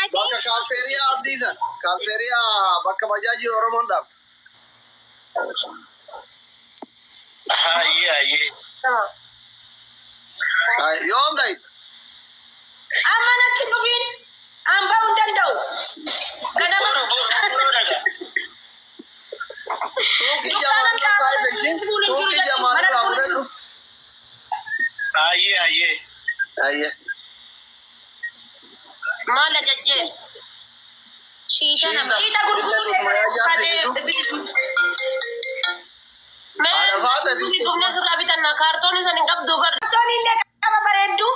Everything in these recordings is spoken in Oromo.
Taate Bakka kaafteeriyaa Abdiisan. Kaafteeriyaa bakka bajaajii Oromoon dhaabdu. Hayyee hayyee. Yoom dhayita? Amma natti hin dhufiin. An ba'uu hin danda'u. Ganama. Suuqii jamaan irraa kaa'ibe ishiin. Suuqii jamaan irraa fudhadhu. Hayyee hayyee. Hayyee. Maal ajajjee? Shiita nama. Shiita gurguruu Mee Haadha faata ni. dhufne sirraa bitanna kaartoonii san hin qabdu bar. Kaartoonii illee qaba bareeddu.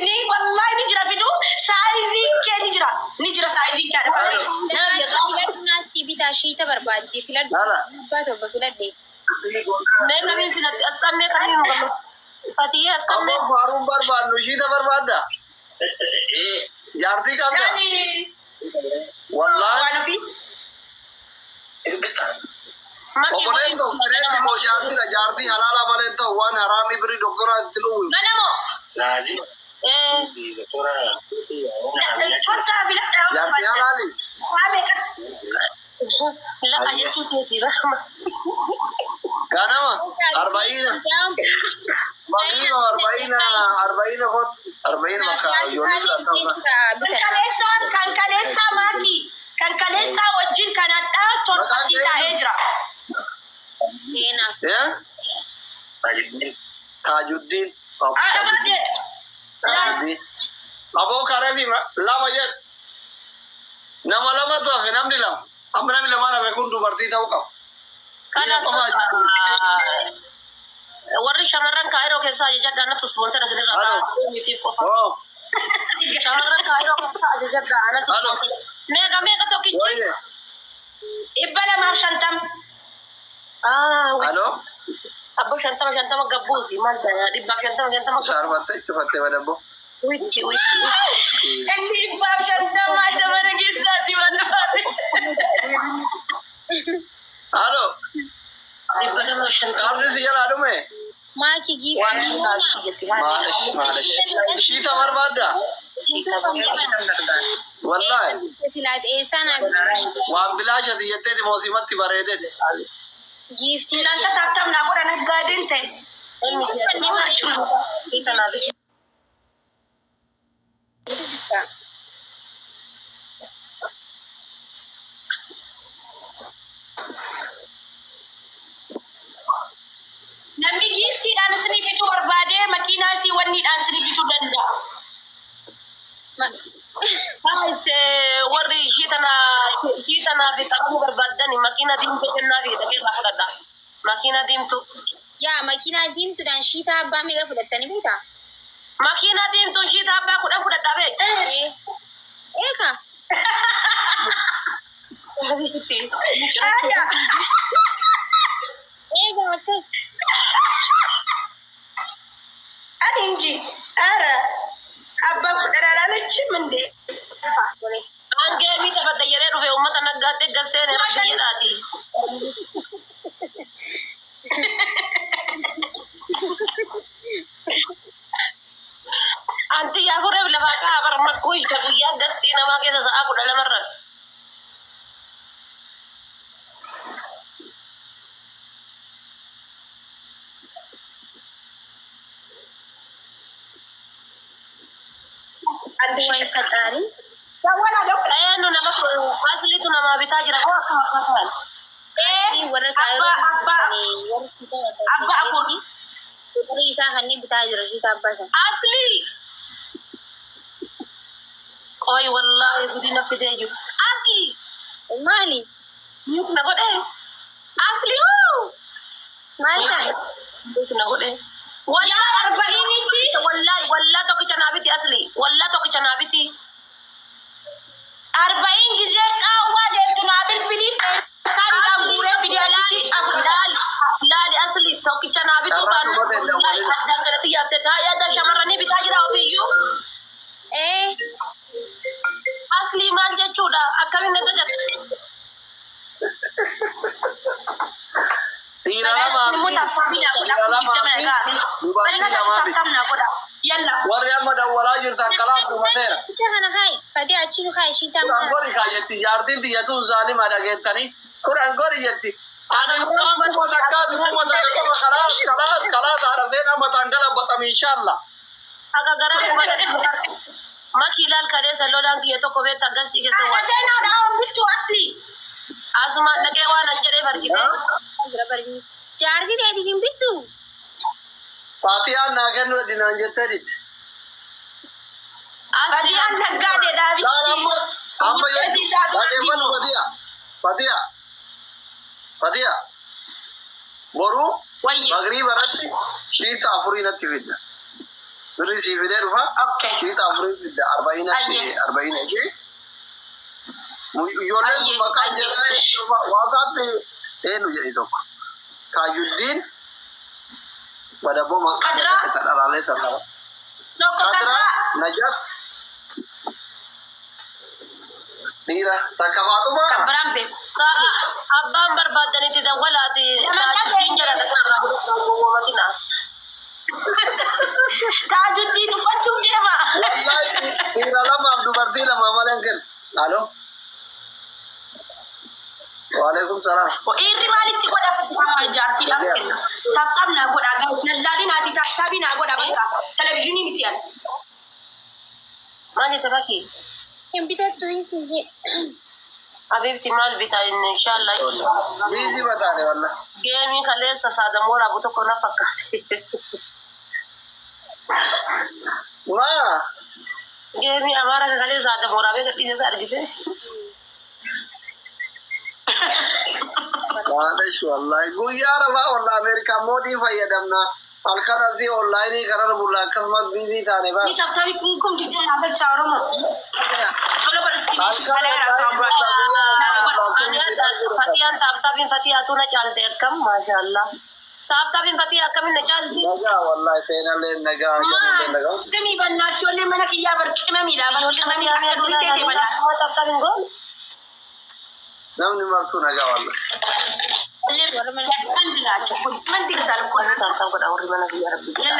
Ni wallahi ni jira fidu. Saayiziin kee ni jira. Ni jira saayiziin kee haadha faate. Nama jedha. Filadhu naasii bitaa shiita barbaaddi filadhu. Lala. Abbaa torba filadhe. Mee kamiin filatti? Asxaan mee kamiin nu galu? Fatiyyee asxaan mee? Abboon faaruun barbaadnu shiita barbaadda. Jaartii qabda. Yaani Wallaahi. waan ofii. Makii Obboleen doktoreetti moo jaartiidha. Jaartii halaala malee hin ta'u waan haraamii birii doktoraa itti dhufu. Mana moo? Laazim. Ee Doktora. Kottaa filadha. Jaartii halaali. Waa meeqatti? laqa jechuu keetii bara. Ganama arba'iina. Makiina arba'iina arba'iina kootu. Arba'iina bakka ijoollee bira ta'u. Kan kaleessaa kan kaleessaa maakii kan kaleessaa wajjin kan hadhaa torba sii taa'ee jira. Seenaaf. Eh? Taajuddiin. Haadha baatee. Taajuddiin. Aboo kareefi lama jedhu. Nama lamatu hafe namni lama. Amma namni lamaan hafe kun dubartii ta'uu qaba. Kanaaf Qofa warri shamarran kaayiroo keessaa ajajadha anatu ispoonsara isinirra Halo. kaa'u mitiif qofa. Oh. Shamarran kaayiroo keessaa ajajadha anatu Halo. ispoonsara. Meeqa meeqa tokkichi? Wayye. 250. Ah, Halo. Abbo 50 50 gabbuusi maal ta'a 150 50 Saarfattee cufattee badabbo. witti witti witti. Inni 150 isa mana keessaati mana baate. Halo. 250. Kaardi si jalaa dhume. Maakii Waan giiftii. jetti Maalish maalish. Shiita barbaadda. Wallaahi. Silaat eessaa naa bitaa. Waan bilaashati jettee dhimoosimatti bareedete. Giiftii. Nanta taaptaap naa godha naggaadeen ta'e. Inni naa biti. Namni giiftiidhaan isinii bituu barbaadee makiinaa isii wanniidhaan isinii bituu danda'a. Warri ishii tanaa fi qabuu barbaaddan makiina diimtuu kennaa fi dhaqee irraa fudhadha. Makiina diimtuu. Yaa makiinaa diimtuudhaan shiitaa abbaa meeqa fudhattanii beektaa? Makiina diimtuun shiitaa abbaa 10 fudhadhaa beekta. Eeka. Eega akkas. Ani inji ara abbaa 10 alaalachi minde. Hangee miita fadda jedhee dhufe uummata naggaatti gasseene rabbi jedhaati. Anti yaa fureef lafaa ka'a bara makkuu ishee guyyaa gastii namaa keessa sa'a 12 irra. Way faxaari. Eenyu nama asliitu namaa bitaa jira moo akkam akka ta'an? Warra kaayiroo Abbaa afur. Quxurii isaa kanneen bitaa jira shiitaa abbaa shan. Aslii! Qoy wallaahi guddina fidee jiru. Aslii! Maali? Mute na godhee. Aslii hoo! Maal ta'e? Mute na godhee. Wallaahi arba'iinitti. Wallaahi wallaa tokkicha naa biti aslii. Wallaa tokkicha naa biti. Arba'iin gisee qaawwaa deemtu naa bilbilii feestaaniidhaan guuree bidiyaatti afur. Laali laali asli tokkicha naa bituu Carraa baannu dhuma ta'e wallaahi addaan galatti yaaftee taa'ee addaan shamarranii bitaa jira ofiiyyuu. Ee. Aslii maal jechuudha akkamiin na gagatti? Dhiira lamaa Immoo fi tap tapii naa godha. dhiira lamaa 20 fi na ga'a. dubartii Warri lamaa tap fi tap naa godha. Yalla. warri amma dawwalaa jirtan kalaas dhumateera. Shiita kana kaayi. Fatee achi nu kaayi shiita 10 amma. gori kaa jetti jaartiin tiyyatuun zaalima dhageettanii 10 gori jetti. Ani waan 1000ti 1000 qofa kalaas kalaas kalaas haadha seenaa mataan galabatame inshallah. Akka gara kuma maki ilaal kaleessa lolaan kiyya tokko beekta gastii keessa Haadha waan. seenaa dhaawwan bittuu asli. Asuma dhaqee waan an jedhee argite. Jira barni. Jaartii dheetii hin bittu. Faatiyaan naa kennu dinaan jettee didde. Asli Badiyaan naggaadee Laal dhaabitti. amma amma jechuun dhageeffadhu Fatiya. Fatiya. Fatiya. Boruu Wayye. magriiba irratti shiita afurii natti fidda. Birri sii fidee dhufa. Okay. Shiita afurii fidda arba'inatti Ayyee. 40 ishee. Ijoolleen sun Ayyee, maqaan ayyee. jedhaa waasaappi eenyu jedhi tokko. Taajuddiin Badabboo maqaa Kadraa. jedhe dharaalee sana. Tokko Kadraa kadraa. Najaat dhiira takka Faaxumaa. Kan biraan beeku. Abbaan barbaadanitti dawwalaati. Nama Taajuddiin jala dhaqaa irraa fudhadhaa gowwoomatina. Taajuddiin uffachuuf deema. Wallahi dhiira lamaaf dubartii lama malee hin kennu. Alo. Waalaikum salaam. Dhiirri maalitti godha jaartiidhaaf kenna. Tap tap naa godha guys. Nallaalii naa fi tap tapii naa godha bakka. Televizyiinii miti ani. Maal jette bakki? Hin bitattu hin sin jee. Habibti maal bitaa inni inshallah. Busy mataane wallah. Geemii kaleessa saadamoo raabu tokko na fakkaate. Maa Geemii amaara kaleessa saadamoo raabee gadhiise isa argite. maalish wallahi guyyaa rafaa olla Ameerikaa moodii fayyadamna. Halkan asii onlaayinii karara bulla akkasumas busy taane Ni bara. tap tapii kun kun 20 naa galchaa Oromoo. Tola godhu Halkan kalee onlaayinii bulla guyyaa rafaa bulla. Fatiyaan tap tapiin fatiyaatu na caalte akkam maashaallah. Tap tapiin fatiyaa akkamiin na caalti? Nagaa wallahi seenallee nagaa jedhullee nagaa. Simii bannaas ijoollee mana kiyyaa bar qimamiidha. Bar Ijoollee qimamii fatiyaa akka durii seetee bannaa. Tap tapiin goon. Namni martuu nagaa wallahi. Warra mana. Mandi naachuu. Mandi gisaa lukkuu. Tap tap godha warri mana kiyyaa rabbi jedha.